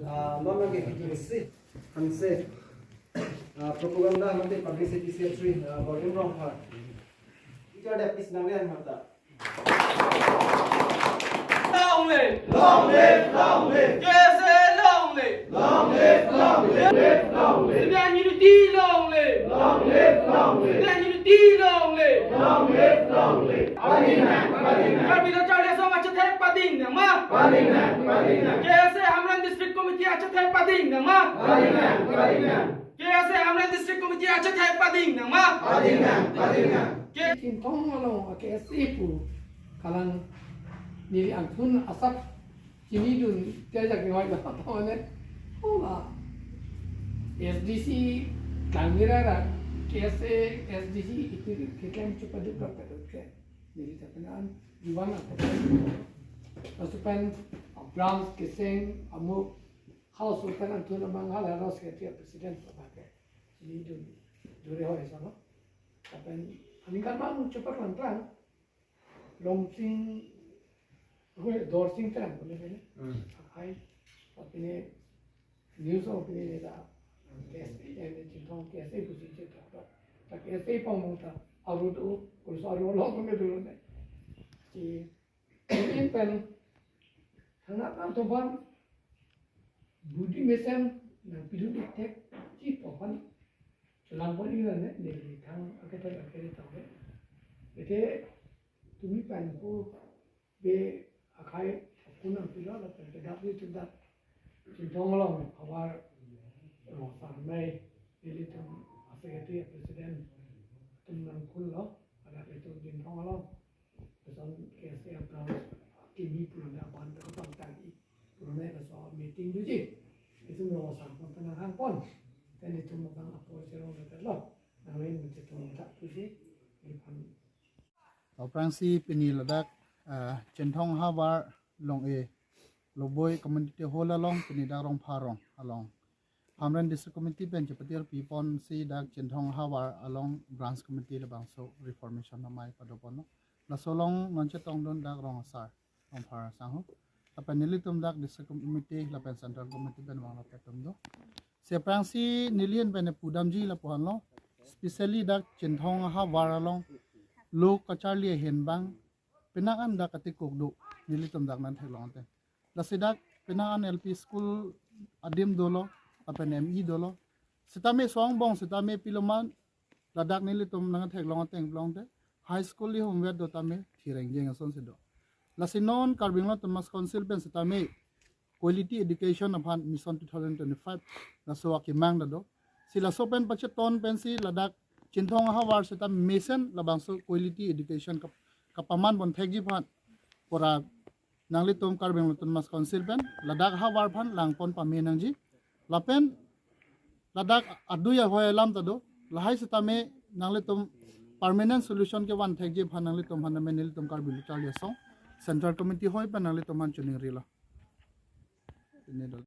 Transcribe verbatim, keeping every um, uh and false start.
Ah, non lake kejut isi, hanse, ah, Propaganda mate Publicity Secretary, ah, Bordim Rongphar. Ijar dep is nangli an mata. Long live! Long live! Long live! K S A long live! Long live! Long live! Long live! Long live! Student unity long live! Long live! Long live! Student unity long live! Long live! Long live! Pading nang, pading nang. Karbi Lo Charli Asong achethek pading nang ma? Pading nang, pading nang. K S A Hamren District Committee achethek pading nang ma? Pading nang, pading nang. K S A Hamren District Committee achethek pading nang ma? Pading nang, pading nang. K- Chinthong along a K S A pu kalang neli angthun asap chinidun tiajak ni hoi na ta mane. Hola. S D C kangmira ra K S A S D C itu keklem chupaduk dok paduk ke. Neli ta penan iwan apa. Laso pen a branch keseng amu house pen angthun amang hala house ke tia president apa ke. Chinidun dure hoi sa no. Lapen aningkan mang chupak lang klang. Longsing, hoi, Dorsing terang, boleh kan? Hmm. Hai, apine news apine neta, K S A, eh, Chinthong K S A pusi chetok. Ta K S A pamong ta, aru tu, kurso aru lo kone dulu ne. Si, ini pen, thangnat nangtum aphan, budi mesen, nangpidun ithekthe aphan, chelang pon ina ne, ne, ne, thang, akethek, akethek tang ne. Ete, tumi pen pu be akhai akun nangpilo lapen kedap ni chudak Chinthong along ahavar rong asar mei nelitum a secretary a president atum nangkunlo, ada itum Chinthong along. Lason K S A aphrang kimi purana abang kapangtangji purana laso meeting doji. Itum rong asar pon penang hang pon. Then itum abang apor cherong lo. Nanglen mechetum dak pusi. Ipan Aphrangsi pini ladak, ah, Chinthong ahavar along e Loboi Community Hall along pini dak Rongphar rong along Hamren District Committee pen chepatir pipon si dak Chinthong ahavar along branch committee labangso reformation amei padoponlo. Laso along non chetongdun dak rong asar, rongphar asangho. Lapen nelitum dak District Committee lapen Central Committee pen vanglo atum do. Si aphrangsi neli an pen pudamji lapu-anlo. Specially dak Chinthong ahavar along lo kacharli ahin abang penang an dak katikuk do, nelitum dak nangtheklong ateng. Lasi dak penang an L P school adim dolo, lapen M E dolo. Sitame so-angbong sitame piloman, ladak nelitum nangtheklong ateng plongte high school ihumvet do tame thireng jeng asonsi do. Lasi non Karbi Anglong Autonomous Council pen sitame quality education aphan Mission two thousand twenty-five laso akemang ta do. Si laso pen pacheton pensi ladak Chinthong ahavar sitame mesen labangso quality education kap-, kapaman ponthekji aphan pura nanglitum Karbi Anglong Autonomous Council pen ladak ahavar aphan langpon pame nangji. Lapen ladak adui ahoi alam ta do. Lahai sitame nanglitum permanent solution kevan thekji aphan nanglitum aphan nelitum Karbi Lo Charli Asong Central Committee hoi pen nanglitum aphan choningrilo. Ini do.